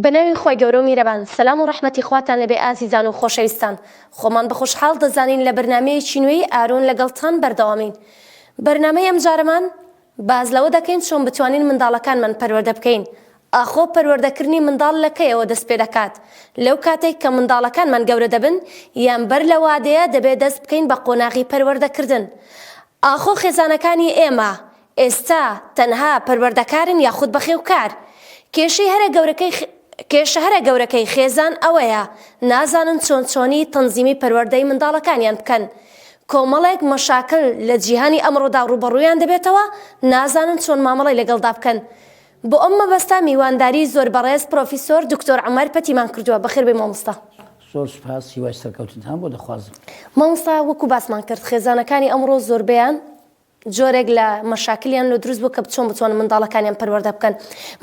بەناوی خوای گەورە و میرەبان سەلام و ڕەحمەتی خواتان لێبێ ئازیزان و خۆشەویستان خۆمان بە خۆشحاڵ دەزانین لە بەرنامەیەکی نوێی ئارۆن لەگەڵتان بەردەوامین بەرنامەی ئەمجارەمان باس لەوە دەکەین چۆن بتوانین منداڵەکانمان پەروەردە بکەین ئاخۆ پەروەردەکردنی منداڵ لە کەیەوە دەست پێدەکات لەو کاتێک کە منداڵەکانمان گەورە دەبن یان بەر لە وادەیە دەبێت دەست بکەین بە قۆناغی پەروەردەکردن ئاخۆ خێزانەکانی ئێمە ئێستا تەنها پەروەردەکارن یاخود بەخێوکار؟ کێشەی هەرە گەورەکەی کێشە هەرە گەورەکەی خێزان ئەوەیە نازانن چۆن چۆنی تەنزیمی پەروەردەی منداڵەکانیان بکەن. کۆمەڵێک مەشاکل لە جیهانی ئەمڕۆدا ڕووبەڕوویان دەبێتەوە نازانن چۆن مامەڵەی لەگەڵدا بکەن. بۆ ئەم مەبەستە میوانداری زۆر بەڕێز پرۆفیسۆر دکتۆر عومەر پەتیمان کردووە. بەخێربێی مامۆستا. زۆر سوپاس، هیوای سەرکەوتنتان بۆ دەخوازم. مامۆستا وەکو باسمان کرد خێزانەکانی ئەمڕۆ زۆربەیان جۆرێک لە مەشاکلیان لۆ دروست بوو کە چۆن بتوانن منداڵەکانیان پەروەردە بکەن.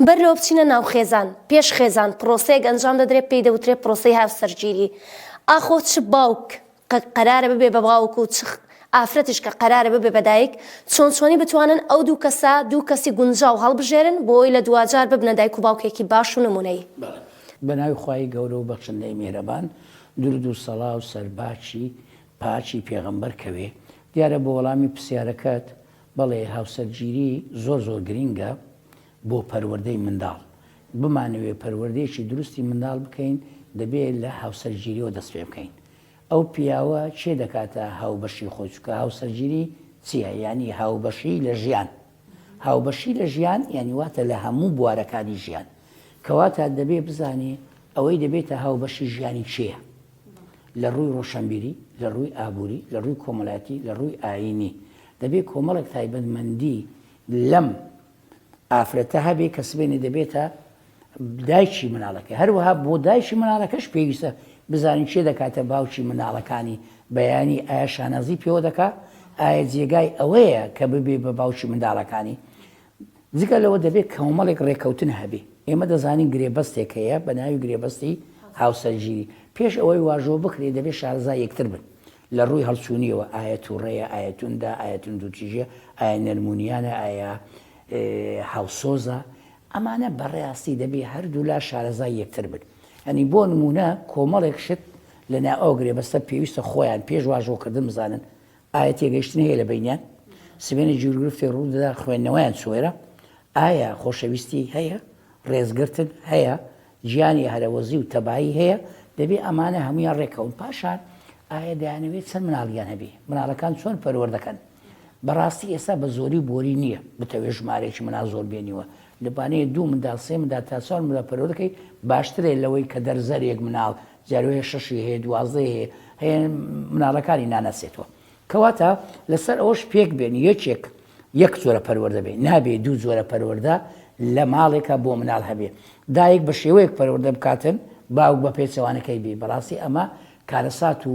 بەر لەوە بچینە ناو خێزان، پێش خێزان پرۆسەیەک ئەنجام دەدرێت پێی دەوترێت پرۆسەی هاوسەرگیری. ئاخۆ چ باوک کە قەرارە ببێ بە باوک و چ ئافرەتیش کە قەرارە ببێ بە دایک، چۆن چۆنی بتوانن ئەو دوو کەسە دوو کەسی گونجاو هەڵبژێرن بۆ ئەوەی لە دواجار ببنە دایک و باوکێکی باش و نموونەیی. بەڵێ. بە ناوی خوای گەورە و بەخشندەی میهرەبان، دروود و سەڵاو سەر باکی پاکی پێغەمبەر کەوێ. دیارە بۆ وەڵامی پرسیارەکەت، بەڵێ هاوسەرگیری زۆر زۆر گرینگە بۆ پەروەردەی منداڵ. بمانەوێ پەروەردەیەکی دروستی منداڵ بکەین دەبێ لە هاوسەرگیریەوە دەست پێ بکەین. ئەو پیاوە کێ دەکاتە هاوبەشی خۆی؟ چونکە هاوسەرگیری چیە؟ یانی هاوبەشی لە ژیان. هاوبەشی لە ژیان یانی واتە لە هەموو بوارەکانی ژیان. کەواتە دەبێ بزانێ ئەوەی دەبێتە هاوبەشی ژیانی کێیە؟ لە ڕووی ڕۆشەنبیری، لە ڕووی ئابووری، لە ڕووی کۆمەڵایەتی، لە ڕووی ئایینی. دەبێ کۆمەڵێک تایبەتمەندی لەم ئافرەتە هەبێ کە سبەینێ دەبێتە دایکی مناڵەکەی. هەروەها بۆ دایکی مناڵەکەش پێویستە بزانین کێ دەکاتە باوکی مناڵەکانی، بەیانی ئایا شانازی پێوە دەکا؟ ئایا جێگای ئەوەیە کە ببێ بە باوکی منداڵەکانی؟ جگە لەوە دەبێت کۆمەڵێک ڕێکەوتن هەبێ. ئێمە دەزانین گرێبەستێک هەیە بە ناوی گرێبەستی هاوسەرگیری. پێش ئەوەی واژۆ بکرێ دەبێ شارەزای یەکتر بن. لە ڕووی هەڵچوونیەوە ئایا تووڕەیە، ئایا توندە، ئایا توندوتیژە، ئایا نەرمونیانە، ئایا هاوسۆزە. ئەمانە بەڕاستی دەبێ هەردوولا شارەزای یەکتر بن. یانی بۆ نموونە کۆمەڵێک شت لە ناو ئەو گرێبەستە پێویستە خۆیان پێش واژۆکردن بزانن ئایا تێگەیشتن هەیە لە بەینیان؟ سبەینێ گیروگرفتێک ڕوو دەدا خوێندنەوەیان چۆرە؟ ئایا خۆشەویستی هەیە؟ ڕێزگرتن هەیە؟ گیانی هەرەوەزی و تەبایی هەیە؟ دەبێ ئەمانە هەموویان ڕێککەون. پاشان ئایا دەیانەوێت چەند مناڵیان هەبێ؟ مناڵەکان چۆن پەروەردەکەن؟ بەڕاستی ئێستا بە زۆری و بۆری نییە بتەوێ ژمارەیەکی مناڵ زۆر بێنیوە. لەوانەیە دوو منداڵ، سێ منداڵ تا چوار منداڵ پەروەردەکەی باشترە لەوەی کە دەرزەرێک مناڵ جارێ هەیە شەشی هەیە دوازدەی هەیە هەیە مناڵەکانی ناناسێتەوە کەواتە لەسەر ئەوەش پێک بێن یەکێک یەک جۆرە پەروەردە بێ نابێ دوو جۆرە پەروەردە لە ماڵێکە بۆ مناڵ هەبێ دایک بە شێوەیەک پەروەردە بکاتن باوک بە پێچەوانەکەی بێ بەڕاستی ئەمە کارەسات و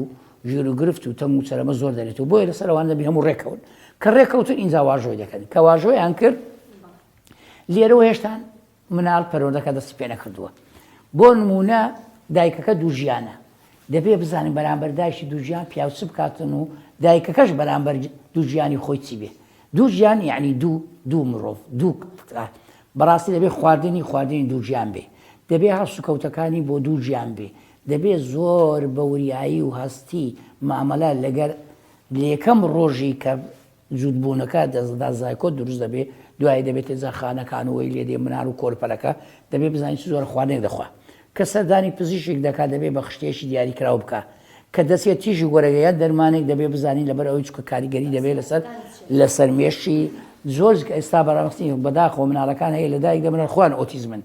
ژیر و گرفت و تەنگ و چەرەمە زۆر دەرێت و بۆیە لەسەر ئەوان دەبی هەموو ڕێکەون کە ڕێکەوتن ئینجا واژۆی دەکەن کە واژۆیان کرد لێرەوە هێشتان مناڵ پەروەردەکە دەستی پێ نەکردووە بۆ نموونە دایکەکە دووگیانە دەبێ بزانین بەرامبەر دایکی دووگیان پیاو چ بکاتن و دایکەکەش بەرامبەر دووگیانی خۆی چی بێ دووگیان یعنی دوو دوو مرۆڤ دوو بەڕاستی دەبێ خواردنی خواردنی دووگیان بێ دەبێ هەڵسوکەوتەکانی بۆ دووگیان بێ دەبێ زۆر بە وریایی و هەستی مامەلە لەگەر لە یەکەم ڕۆژی کە جووت بوونەکە دەستدا زایکۆت دروست دەبێ دوایی دەبێتە جا خانەکان و وەی لێ دێ مناڵ و کۆرپەلەکە دەبێ بزانین چ جۆرە خواردنێک دەخوا کە سەردانی پزیشک دەکا دەبێ بە خشتەیەکی دیاری کراو بکا کە دەچێت تیژی وەرەگە یان دەرمانێک دەبێ بزانین لەبەر ئەوەی چکە کاریگەری دەبێ لەسەر لەسەر مێشکی زۆر ئێستا بەڕاستی بەداخەوە مناڵەکان هەیە لەدایک دەبن خۆیان ئۆتیزمن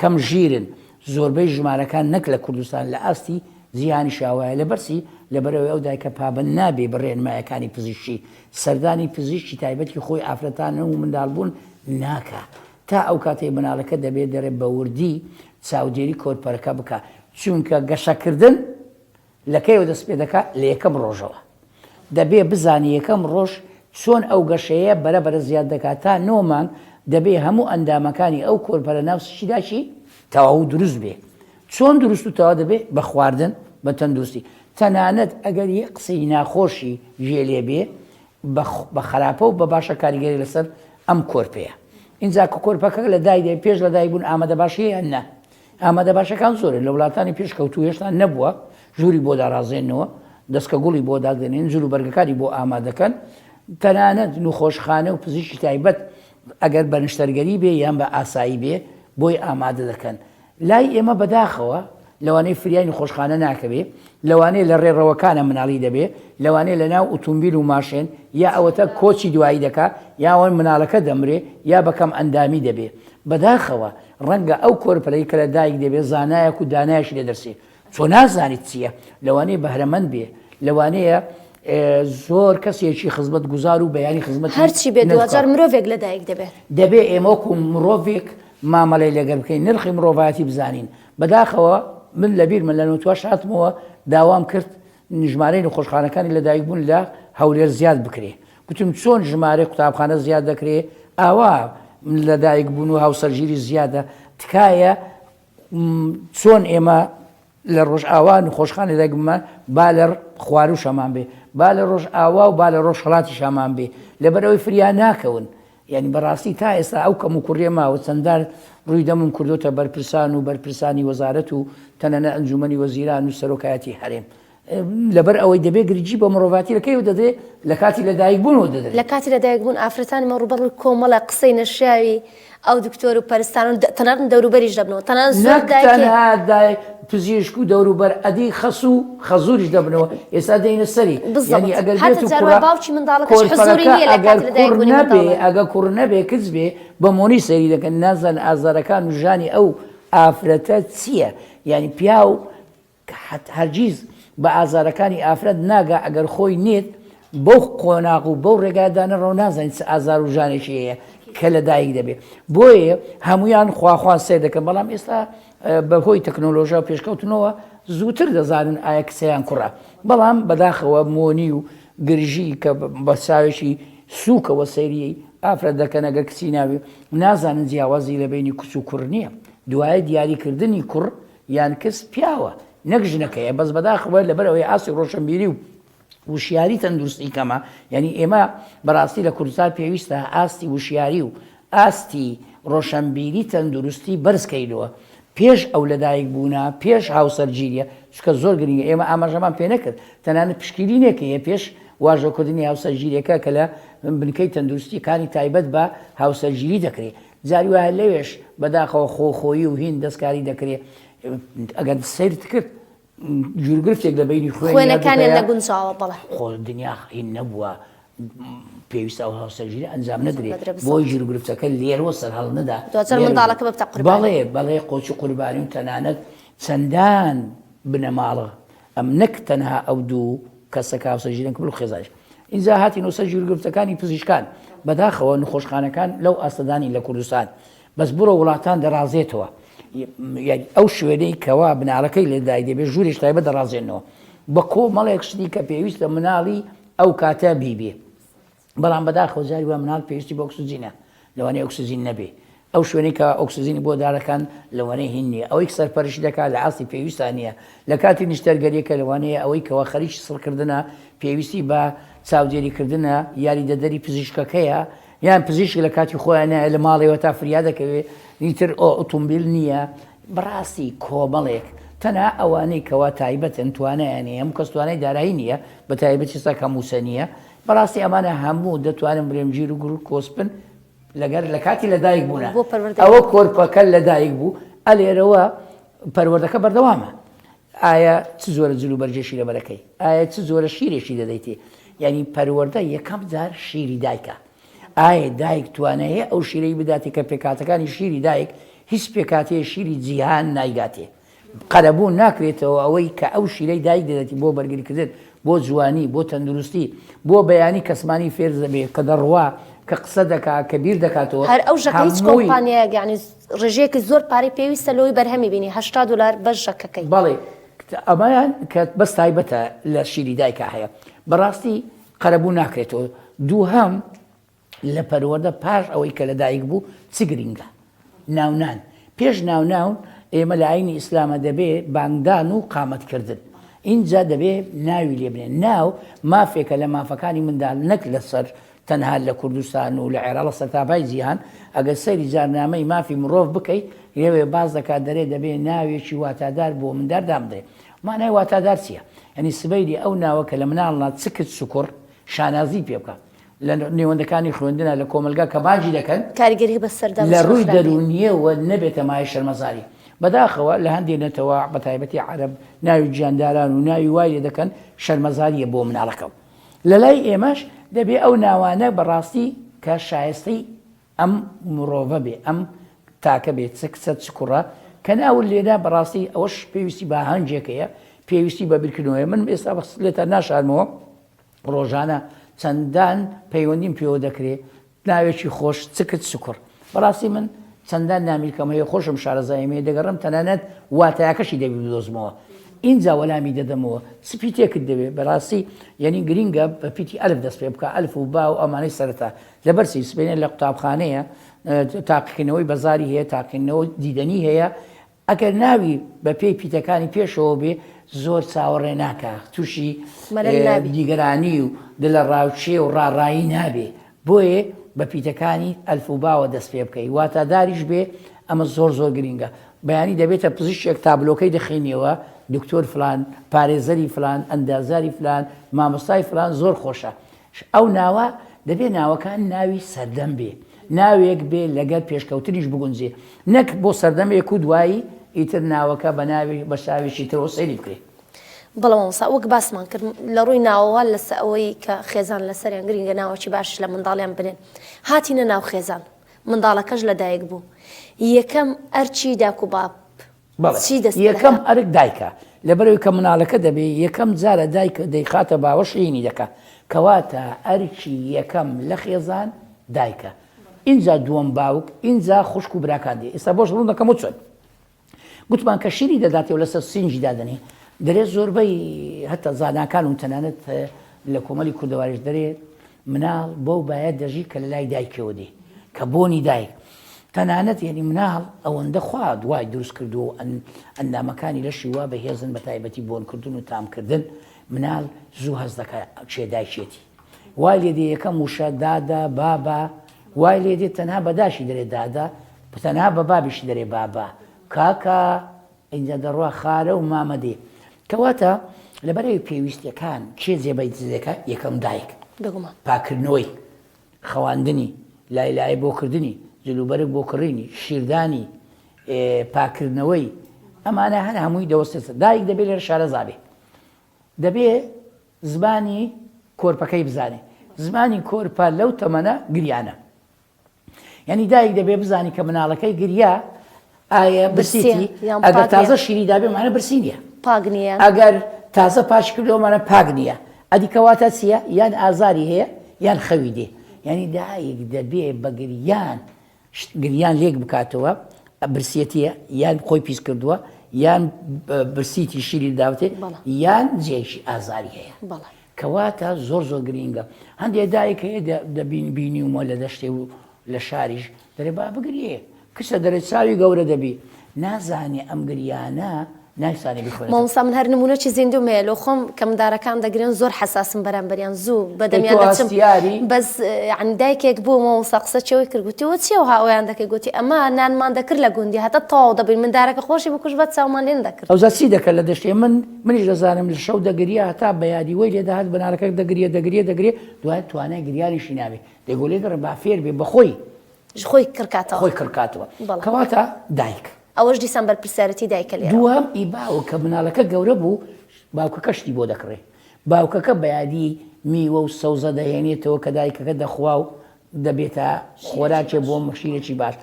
کەم ژیرن زۆربەی ژمارەکان نەک لە کوردستان لە ئاستی جیهانیشا وایە لەبەر چی؟ لەبەرئەوەی ئەو دایکە پابەند نابێ بە ڕێنمایەکانی پزیشکی، سەردانی پزیشکی تایبەتی خۆی ئافرەتان و منداڵبوون ناکا تا ئەو کاتەی مناڵەکە دەبێ دەرێ بە وردی چاودێری کۆرپەرەکە بکا چونکە گەشەکردن لە کەیەوە دەست پێ دەکا؟ لە یەکەم ڕۆژەوە. دەبێ بزانی یەکەم ڕۆژ چۆن ئەو گەشەیە بەرە بەرە زیاد دەکات تا نۆ مانگ دەبێ هەموو ئەندامەکانی ئەو کۆرپەلە ناو سکی دایکی تەواو دروست بێ. چۆن دروست و تەواو دەبێ؟ بە خواردن، بە تەندروستی. تەنانەت ئەگەر یەک قسەی ناخۆشی گوێ لێ بێ بە خراپە و بە باشە کاریگەری لەسەر ئەم کۆرپەیە. ئینجا کە کۆرپەکە لە دایک دەبێ پێش لە دایک بوون ئامادەباشی هەیە یان نا؟ ئامادە باشەکان زۆرن لە وڵاتانی پێشکەوتوو هێشتا نەبووە ژووری بۆ داڕازێنەوە دەسکە گوڵی بۆ دادەنێن جل و بەرگەکانی بۆ ئامادەکەن تەنانەت نوخۆشخانە و پزیشکی تایبەت ئەگەر بە نشتەرگەری بێ یان بە ئاسایی بێ بۆی ئامادە دەکەن. لای ئێمە بەداخەوە لەوانەیە فریای نخۆشخانە ناکەوێ، لەوانەیە لە ڕێڕەوەکانا مناڵی دەبێ، لەوانەیە لە ناو ئوتومبیل و ماشێن یا ئەوەتا کۆچی دوایی دەکا یا مناڵەکە دەمرێ یا بە کەم ئەندامی دەبێ. بەداخەوە ڕەنگە ئەو کۆرپەلەی کە لە دایک دەبێ زانایەک و دانایەکی لێ دەرچێ. تۆ نازانیت چییە، لەوانەیە بەهرەمەند بێ، لەوانەیە زۆر کەسێکی خزمەت گوزار و بەیانی خزمەت هەرچی بێ دواجار مرۆڤێک لەدایک دەبێت. دەبێ ئێمە وەکو مرۆڤێک مامەڵەی لەگەر بکەین، نرخی مرۆڤایەتی بزانین. بەداخەوە من لەبیرمە لە نۆتواش هاتمەوە داوام کرد ژمارەی نەخۆشخانەکانی لەدایکبوون لە هەولێر زیاد بکرێ. گوتم چۆن ژمارەی قوتابخانە زیاد دەکرێ ئاوا لەدایکبوون و هاوسەرگیری زیادە، تکایە چۆن ئێمە لە ڕۆژئاوا نخۆشخانە دەگمە با لە خواروش هەمان بێ با لە ڕۆژئاوا و با لە ڕۆژهەڵاتیش هەمان بێ لەبەرئەوەی فریا ناکەون یعنی بەڕاستی تا ئێستا ئەو کەم و کوڕیە ماوە چەندار ڕووی دەمم کردوتە بەرپرسان و بەرپرسانی وەزارەت و تەنەنە ئەنجومەنی وەزیران و سەرۆکایەتی هەرێم لەبەر ئەوەی دەبێ گرنگی بە مرۆڤاتی لە کەیەوە دەدرێ؟ لە کاتی لەدایک بوونەوە دەدرێ. لە کاتی لەدایک بوون ئافرەتانی مە ڕووبەڕووی کۆمەڵە قسەی نەشیاوی ئەو دکتۆر و پەرستار و تەنانەت دەوروبەریش دەبنەوە تەنانەت زۆر نەک دایکی تەنها دای پزیشک و دەوروبەر ئەدی خەسوو خەزووریش دەبنەوە ئێستا دێینە سەری بالضبط یانی ئەگەر حتى بێت و جار وایە کوڕە باوکی منداڵەکەش حزوری کۆرپەلەکە نییە لە ئەگەر کاتی لەدایک کوڕ بوونی نەبێ منداڵە. ئەگە کوڕ نەبێ کچ بێ بە مۆنی سەیری دەکەن نازانن ئازارەکان و ژانی ئەو ئافرەتە چییە یانی پیاو هەرگیز بە ئازارەکانی ئافرەت ناگا ئەگەر خۆی نێت بەو قۆناغ و بەو ڕێگایەدا نەڕۆ نازانیت چ ئازار و ژانێکی هەیە کە لە دایک دەبێ بۆیە هەمویان خواخوان سێ دەکەن بەڵام ئێستا بەهۆی تەکنۆلۆژیا و پێشکەوتنەوە زووتر دەزانن ئایا کچەیان کوڕە بەڵام بەداخەوە مۆنی و گرژی کە بە چاوێکی سووکەوە سەیری ئافرەت دەکەن ئەگەر کچی ناوی نازانن جیاوازی لە بینی کچ و کوڕ نییە دوای دیاریکردنی کوڕ یان کز پیاوە نەک ژنەکەیە بەس بەداخەوە لەبەر ئەوەی ئاستی ڕۆشنبیری و وشیاری تەندروستی کەمە یعنی ئێمە بەڕاستی لە کوردستان پێویستە ئاستی وشیاری و ئاستی ڕۆشنبیری تەندروستی بەرز کەینەوە پێش ئەو لەدایک بوونە پێش هاوسەرگیریە چونکە زۆر گرنگە ئێمە ئاماژەمان پێ نەکرد تەنانەت پشکیلینێک هەیە پێش واژۆکردنی هاوسەرگیریەکە کە لە بنکەی تەندروستی کانی تایبەت بە هاوسەرگیری دەکرێت جاری وایە لەوێش بەداخەوە خۆخۆیی و هین دەستکاری دەکرێ ئەگەر سەیرت کرد گیروگرفتێک لە بەینی خوێنی خوێنەکانیان نەگونجاوە بەڵێ. خۆ دنیا هین نەبووە پێویستە ئەو هاوسەرگیری ئەنجام نەدرێ بۆی گیروگرفتەکە لێرەوە سەرهەڵ نەدا دوجار منداڵەکە ببتە قوربانی بەڵێ بەڵێ قۆچی قوربانی و تەنانەت چەندان بنەماڵە ئەم نەک تەنها ئەو دوو کەسە کە هاوسەرگیریان کرد بەڵکو خێزانیش. ئینجا هاتینەوە سەر گیروگرفتەکانی پزیشکان، بەداخەوە نخۆشخانەکان لەو ئاستەدانی لە کوردستان، بەس بڕۆ وڵاتان دەڕازێتەوە، یانی ئەو شوێنەی کەوا مناڵەکەی لێ دایک دەبێت ژوورێکی تایبەت دەڕازێنەوە بە کۆمەڵێک شتی کە پێویستە مناڵی ئەو کاتە بیبێ. بەڵام بەداخەوە جاری وا مناڵ پێویستی بە ئۆکسجینە لەوانەیە ئۆکسجین نەبێ ئەو شوێنەی کە ئۆکسجینی بۆ دارەکان لەوانەیە هین نییە ئەوەی سەرپەرشتی دەکات لە ئاستی پێویستا نییە لە کاتی نیشتەرگەریەکە لەوانەیە ئەوەی کەوا خەریکی سڕکردنە پێویستی بە چاودێریکردنە یاریدەدەری پزیشکەکەیە یان پزیشک لە کاتی خۆیان نایە لە ماڵەوە تا فریا دەکەوێ ئیتر ئۆتۆمبیل نییە بەڕاستی کۆمەڵێک تەنها ئەوانەی کەوا تایبەتن توانایان هەیە هەموو کەس توانای دارایی نییە بە تایبەتی ئێستا کە مووچە نییە بەڕاستی ئەمانە هەموو دەتوانم بلێم گیر و گوڕ و کۆسپن لەگەر لە کاتی لەدایک بوونە بۆ پەروەردە ئەوە کۆرپەکە لەدایک بوو ئەلێرەوە پەروەردەکە بەردەوامە ئایا چ جۆرە جل و بەرگێکی لەبەرەکەی ئایا چ جۆرە شیرێکی دەدەیتێ یعنی پەروەردە یەکەم جار شیری دایکە ئایا دایک توانای هەیە ئەو شیرەی بداتێ کە پێکهاتەکانی شیری دایک هیچ پێکهاتەیە شیری جیهان نایگاتێ قەرەبوو ناکرێتەوە ئەوەی کە ئەو شیرەی دایک دەدەتی بۆ بەرگریکردن بۆ جوانی بۆ تەندروستی بۆ بەیانی کەسمانی فێر دەبێ کە دەڕوا کە قسە دەکا کە بیر دەکاتەوە هەر ئەو ژەکە هیچ هەمووی کۆمپانیایەک یانی ڕێژەیەکی زۆر پارەی پێویستە لۆی بەرهەمی بینی 80 دلار بەس ژەکەکەی. بەڵێ ئەمەیان کە بەس تایبەتە لە شیری دایکا هەیە بەڕاستی قەرەبوو ناکرێتەوە دووهەم لە پەروەردە پاش ئەوەی کە لەدایک بوو چ گرینگە؟ ناونان. پێش ناوناون ئێمە لە ئاینی ئیسلامە دەبێ بانگدان و قامەت کردن. ئینجا دەبێ ناوی لێ بنێن. ناو مافێکە لە مافەکانی مندال نەک لەسەر تەنها لە کوردستان و لە عێراق لە سەرتاپای جیهان ئەگەر سەیری جارنامەی مافی مڕۆڤ بکەی لەوێ باس دەکات دەرێ دەبێ ناوێکی واتادار بۆ مندار دابنرێ. مانای واتادار چییە؟ یانی سبەینێ ئەو ناوە کە لە مناڵ نا چ کچ چ کوڕ شانازی پێ بکا. لە نێوەندەکانی خوێندنا لە کۆمەلگا کە باجی دەکەن کاریگەری بەسەردا لە ڕووی دەروونیەوە نەبێتە مایەی شەرمەزاری. بەداخەوە لە هەندێ نەتەوە بە تایبەتی عەرەب ناوی گیانداران و ناوی وای لێ دەکەن شەرمەزارییە بۆ مناڵەکە. لە لای ئێمەش دەبێ ئەو ناوانە بەڕاستی کە شایستەی ئەم مڕۆڤە بێ ئەم تاکە بێ چ کچە چ کوڕە کە ناوت لێنا بەڕاستی ئەوەش پێویستی بە ئاهەنگێک هەیە پێویستی بە بیرکردنەوەیە من ئێستا بەس لێتان ناشارمەوە ڕۆژانە چەندان پەیوەندیم پێوە دەکرێ ناوێکی خۆش چ کچ چ کوڕ بەڕاستی من چەندان نامیلکەم هەیە خۆشم شارەزاییم هەیە دەگەڕێم تەنانەت واتایەکەشی دەبی بدۆزمەوە ئینجا وەلامی دەدەمەوە چ پیتێکت دەوێ بەڕاستی یعنی گرینگە بە پیتی ئەلف دەست پێ بکە ئەلف و با و ئەمانەی سەرەتا لەبەر چی سبەینێ لە قوتابخانەیە تاقیکردنەوەی بەزاری هەیە تاقیکردنەوە دیدەنی هەیە ئەگەر ناوی بە پێی پیتەکانی پێشەوە بێ زۆر چاوەڕێ ناکا تووشی نیگەرانی و دلەڕاوکێ و ڕاڕایی نابێ بۆیە بە پیتەکانی ئەلف و باوە دەست پێ بکەی واتاداریش بێ ئەمە زۆر زۆر گرینگە بەیانی دەبێتە پزیشکێک تابلۆکەی دەخینیەوە دکتۆر فلان پارێزەری فلان ئەندازیاری فلان مامۆستای فلان زۆر خۆشە ئەو ناوە دەبێ ناوەکان ناوی سەردەم بێ، ناوێک بێ لەگەر پێشکەوتنیش بگونجێ، نەک بۆ سەردەمێک و دوایی ئیتر ناوەکە بە ناوی بە چاوێکی ترەوە سەیری بکرێ. بەڵێ مامۆستا وەک باسمان کرد لە ڕووی ناوەوە لەسە ئەوەی کە خێزان لەسەریان گرینگە ناوەکی باشیش لە منداڵیان بنێن هاتینە ناو خێزان منداڵەکەش لەدایک بوو یەکەم ئەرکی داک و باب بەڵێ چی دەست یەکەم ئەرک دایکە لەبەرەوەی کە مناڵەکە دەبێ یەکەم جارە دایک دەیخاتە باوەش هینی دەکا کەواتە ئەرکی یەکەم لە خێزان دایکە ئینجا دووەم باوک ئینجا خوشک و براکان دێ ئێستا بۆش ڕوون دەکەم و چۆن گوتمان کە شیری دەداتێ و لەسەر سینگی دادەنێ دەرێ زۆربەی هەتا زاناکان و تەنانەت لە کۆمەلی کوردەواریش دەرێ مناڵ بەو بایە دەژی کە لە لای دایکەوە دێ کە بۆنی دایک تەنانەت یەنی مناڵ ئەوەندە خوا وای دروست کردووە و ئەندامەکانی لەشی وا بەهێزن بە تایبەتی بۆنکردن و تامکردن مناڵ زوو هەست دەکا کێ دایکێتی وای لێ دێ یەکەم وشە دادە بابا وای لێ دێ تەنها بە داشی دەرێ دادە تەنها بە بابیشی دەرێ بابا کاکا ئینجا دەڕوا خارە و مامە دێ کەواتە لەبەرەوەی پێویستیەکان کێ جێبەجێ دەکات یەکەم دایک بێگومان پاکردنەوەی خەواندنی، لای لایە بۆ کردنی، جلوبەرگ بۆ کڕینی، شیردانی، پاککردنەوەی، ئەمانە هەر هەمووی دەوەستێت. دایک دەبێ لێرە شارەزا بێ. دەبێ زمانی کۆرپەکەی بزانێ. زمانی کۆرپە لەو تەمەنە گریانە. یعنی دایک دەبێ بزانی کە مناڵەکەی گریا ئایا برسیتی ئەگەر تازە شیری دابێ مانە برسی نییە پاک نییە ئەگەر تازە پاش کردەوە مانە پاک نییە ئەدی کەواتە چییە یان ئازاری هەیە یان خەوی دێ یعنی دایک دەبێ بە گریان گریان لێک بکاتەوە برسیەتیە یان خۆی پیس کردووە یان برسیتی شیری داوتێ یان جێشی ئازاری هەیە کەواتە زۆر زۆر گرینگە هەندێک دایک هەیە دەبین بینیومە لە دەشتێ و لە شاریش دەرێ با بگریێ کچە دەرێ چاوی گەورە دەبی نازانێ ئەم گریانە نایسانێ بخوێنێتەوە. مامۆستا من هەر نمونەکی زیندوم هەیە لۆ خۆم کە مندارەکان دەگرێن زۆر حەساسم بەرامبەریان زوو بەدەمیان تۆ دەچم هەستیاری؟ بەس یعنی دایکێک بوو مامۆستا قسە چێوەی کرد گوتی وە چیە وەها ئەویان دەکەی گوتی ئەمە نانمان دەکرد لە گوندی هەتا تەواو دەبووین مندارەکە خۆشی بکوژ بە چاومان لێ نەدەکرد. ئەوجا چی دەکرد لە دەشتێ من منیش دەزانم لە شەو دەگریا هەتا بەیانی وەی لێ دەهات بنارەکە دەگریە دەگریە دەگریە دوای توانای گریانیشی نابێ دەیگۆ لێ گەڕێ با فێر بێ بەخۆی خۆی کڕکاتەوە. خۆی کڕکاتەوە. بەڵێ. کەواتە دایک. ئەوەش دیسان بەرپرسیارێتی دایکە لێرەوە. دووهەم ئی باوک کە مناڵەکە گەورە بوو باوکەکە شتی بۆ دەکڕێ. باوکەکە بەیادی میوە و سەوزە دەهێنێتەوە کە دایکەکە دەخوا و دەبێتە خۆراکێ بۆ شیرێکی باش.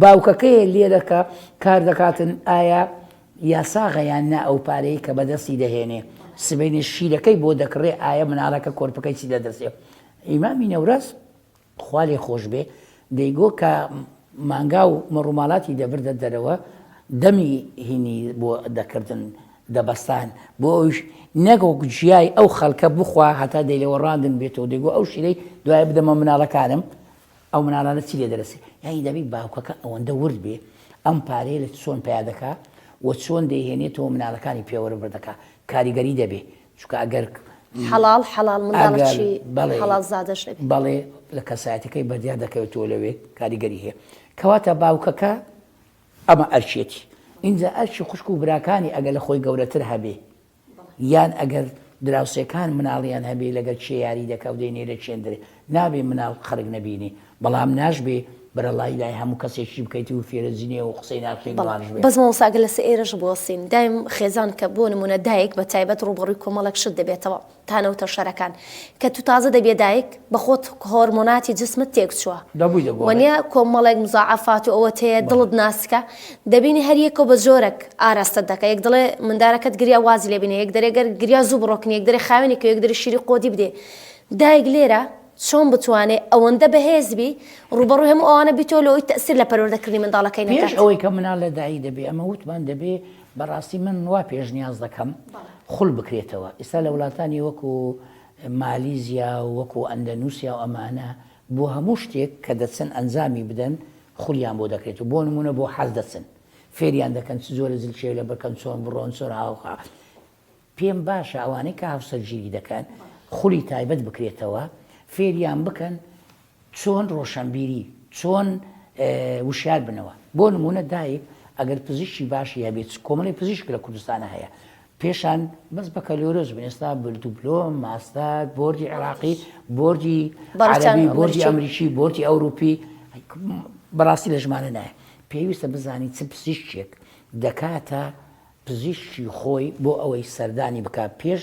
باوکەکەیە لێرە کە کار دەکاتن ئایا یاساغە یان نا ئەو پارەی کە بەدەستی دەهێنێ سبەینێ شیرەکەی بۆ دەکڕێ ئایا مناڵەکە کۆرپەکەی چی لەدەستێ. ئیمامی نەورەس خوا لێ خۆش بێ دەیگۆ کە مانگا و مەڕوماڵاتی دەبردە دەرەوە دەمی هینی بۆ دەکردن دەبەستان بۆ ئەویش نەک وەک جیای ئەو خەڵکە بخوا هەتا دەیلەوەڕاندن بێتەوە دەیگۆ ئەو شیرەی دوای بدەمە مناڵەکانم ئەو مناڵانە چی لێ دەرەسێ یانی دەبی باوکەکە ئەوەندە ورد بێ ئەم پارەیە لە چۆن پیا دەکا و چۆن دەیهێنێتەوە مناڵەکانی پێوەرە دەکا کاریگەری دەبێ چونکە ئەگەر حەڵاڵ حەڵاڵ منداڵێکی حەڵاڵ زادەش دەبێت. بەڵێ لە کەسایەتەکەی بەدیار دەکەوێتەوە لەوێ کاریگەری هەیە کەواتە باوکەکە. ئەمە ئەرکیەتی. ئینجا ئەرکی خوشک و براکانی ئەگەر لە خۆی گەورەتر هەبێ یان ئەگەر دراوسێکان مناڵیان هەبێ لەگەر کێ یاری دەکا و دەینێرە کێندرێ نابێ مناڵ خەرک نەبینێ بەڵام ناشبێ بەرەڵایی لای هەموو کەسێکی بکەیت و فێرە جنێو و قسەی ناشرین بەڵێ وانش بێ. بەس مامۆستا ئەگەر لەسەر ئێرەش بوەستین دایم خێزان کە بۆ نمونە دایک بە تایبەت ڕووبەڕووی کۆمەڵێک شت دەبێتەوە تانە و تەشەرەکان کە تو تازە دەبیە دایک بەخۆت هۆرمۆناتی جسمت تێک چووە دەبووی دەگۆڕێ. وەنیە کۆمەڵێک مزاعەفات و ئەوەت هەیە دڵت ناسکە دەبینی هەر یەکەو بە جۆرەک ئاراستەت دەکا یەک دەڵێ مندارەکەت گریا وازی لێ بینە یەک دەرێ گەر گریا زوو بڕۆکنی یەک دەرێ خاوێنی کە یەک دەرێ شیری قۆدی بدێ دایک لێرە چۆن بتوانێ ئەوەندە بەهێز بی ڕووبەڕووی هەموو ئەوانە بیتەوە لەوەی تەئسیر لە پەروەردەکردنی منداڵەکەی پێش نەکات. ئەوەی کە مناڵ لە دایک دەبێ ئەمە وتمان دەبێ بەڕاستی من وا پێشنیاز دەکەم خول بکرێتەوە ئیستا لە وڵاتانی وەکو مالیزیا و وەکو ئەندەنوسیا و ئەمانە بۆ هەموو شتێک کە دەچن ئەنجامی بدەن خولیان بۆ دەکرێت و بۆ نمونە بۆ حەز دەچن فێریان دەکەن چ جۆرە جلکێ لەبەر کەن چۆن بڕۆن چۆن هاوخا پێم باشە ئەوانەی کە هاوسەرگیری دەکەن خولی تایبەت بکرێتەوە فێریان بکەن چۆن ڕۆشەنبیری چۆن وشیار بنەوە بۆ نمونە دایک ئەگەر پزیشکی باشی هەبێت کۆمەڵی پزیشک لە کوردستانە هەیە پێشان بەس بەکەلۆرۆس بن ئێستا بردوبلۆم ماستەر بۆردی عێراقی بۆردی عەرەبی بۆردی ئەمریکی بۆردی ئەوروپی بەڕاستی لە ژمارە نایە پێویستە بزانی چ پزیشکێک دەکاتە پزیشکی خۆی بۆ ئەوەی سەردانی بکات پێش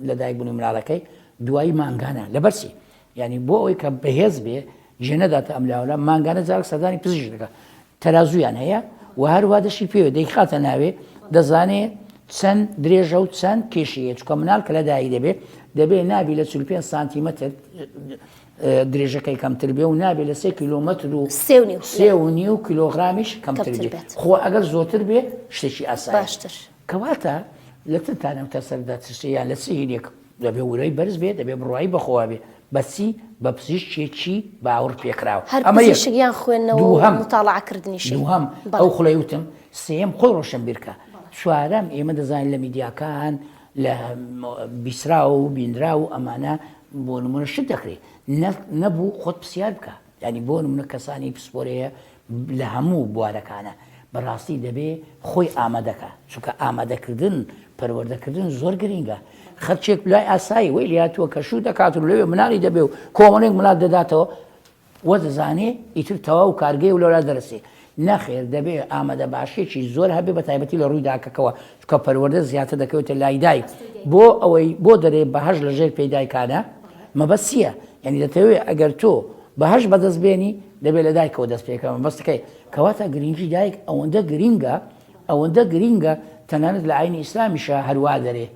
لەدایکبوونی مناڵەکەی دوایی مانگانە لەبەر چی یعنی بۆ ئەوەی کە بەهێز بێ جێ نەداتە ئەم لاولا مانگانە جارێک سەردانی پزیشک دەکات تەرازویان هەیە و هەروە دەشی پێوە دەیخاتە ناوێ دەزانێ چەند درێژە و چەند کێشی هەیە چونکە مناڵ کە لەدایک دەبێ دەبێ نابی لە 45 سانتیمەتر درێژەکەی کەمتر بێ و نابێ لە سێ کیلۆمەتر و سێ و نیو سێ و نیو کیلۆغرامیش کەمتر کەمتر بێ بێت. خۆ ئەگەر زۆرتر بێ شتێکی ئاسایە باشتر. کەواتە لە چ تانە و تەسەردا ترسێ یان لە چ هینێک دەبێ ورەی بەرز بێ دەبێ بڕوایی بەخۆوە بێ بە چی بە پزیشکێکی باوەڕ پێکراو هەر ئەمە یەک پزیشک یان خوێندنەوە و دووهەم موتاڵعە کردنیشی دووهەم بەڵێ. ئەو خوڵەی وتم سێیەم خۆی ڕۆشنبیر کە چوارەم ئێمە دەزانین لە میدیاکان لە بیسراو و بینراو و ئەمانە بۆ نمونە شت دەکرێ نەبوو خۆت پرسیار بکە یانی بۆ نمونە کەسانی پسپۆرەیە لە هەموو بوارەکانە بەڕاستی دەبێ خۆی ئامادەکە چونکە ئامادەکردن پەروەردەکردن زۆر گرینگە خەرچێک لای ئاسایی وەی لاتووە کە شوو دەکات و لەوێ مناڵی دەبێ و کۆمەڵێک مناڵ دەداتەوە وە دەزانێ ئیتر تەواو کارگەیە و لەولا دەرەسێ. نەخێر دەبێ ئامادەباشیەکی زۆر هەبێ بە تایبەتی لە ڕووی داکەکەوە چونکە پەروەردە زیاتر دەکەوێتە لای دایک بۆ ئەوەی بۆ دەرێ بەهەشت لە ژێر پێی دایکانە مەبەست چیە یعنی دەتەوێ ئەگەر تۆ بەهەشت بەدەست بێنی دەبێ لە دایکەوە دەست پێکە مەبەستەکەی کەواتە گرنگی دایک ئەوەندە گرینگە ئەوەندە گرینگە تەنانەت لە ئاینی ئیسلامیشا هەروا دەرێ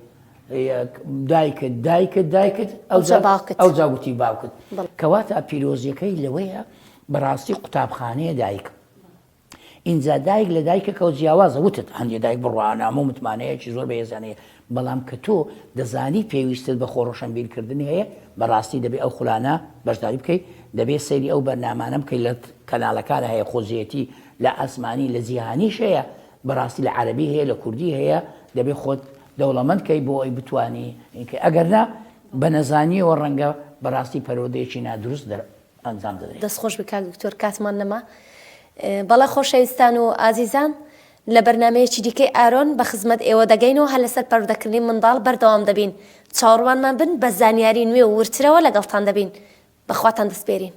دایکت دایکت دایکت ئەوجا باوکت ئەوجا گوتی باوکت کەواتە پیرۆزیەکەی لەوەیە بەڕاستی قوتابخانەیە دایک ئینجا دایک لە دایکەکەەوە جیاوازە وتت هەندێ دایک بڕوانامە و متمانەیەکی زۆر بەهێزانەیە بەڵام کە تۆ دەزانی پێویستت بە خۆ ڕۆشنبیرکردن هەیە بەڕاستی دەبێ ئەو خولانە بەشداری بکەیت دەبێ سەیری ئەو بەرنامانە بکەیت لە کەناڵەکانە هەیە خۆزیەتی لە ئاسمانی لە جیهانیش هەیە بەڕاستی لە عەرەبی هەیە لە کوردی هەیە دەبێ خۆت دەوڵەمەند کەی بۆ ئەوەی بتوانی کەی ئەگەر نا بە نەزانیەوە ڕەنگە بەڕاستی پەروەردەیەکی نادروست دەر ئەنجام دەدرێت. دەست خۆش بی کاک دکتۆر کاتمان نەما. بەڵێ خۆشەویستان و ئازیزان لە بەرنامەیەکی دیکەی ئارۆن بە خزمەت ئێوە دەگەین و هەر لەسەر پەروەردەکردنی منداڵ بەردەوام دەبین چاوەڕوانمان بن بە زانیاری نوێ و وردترەوە لەگەڵتان دەبین بەخواتان دەسپێرین.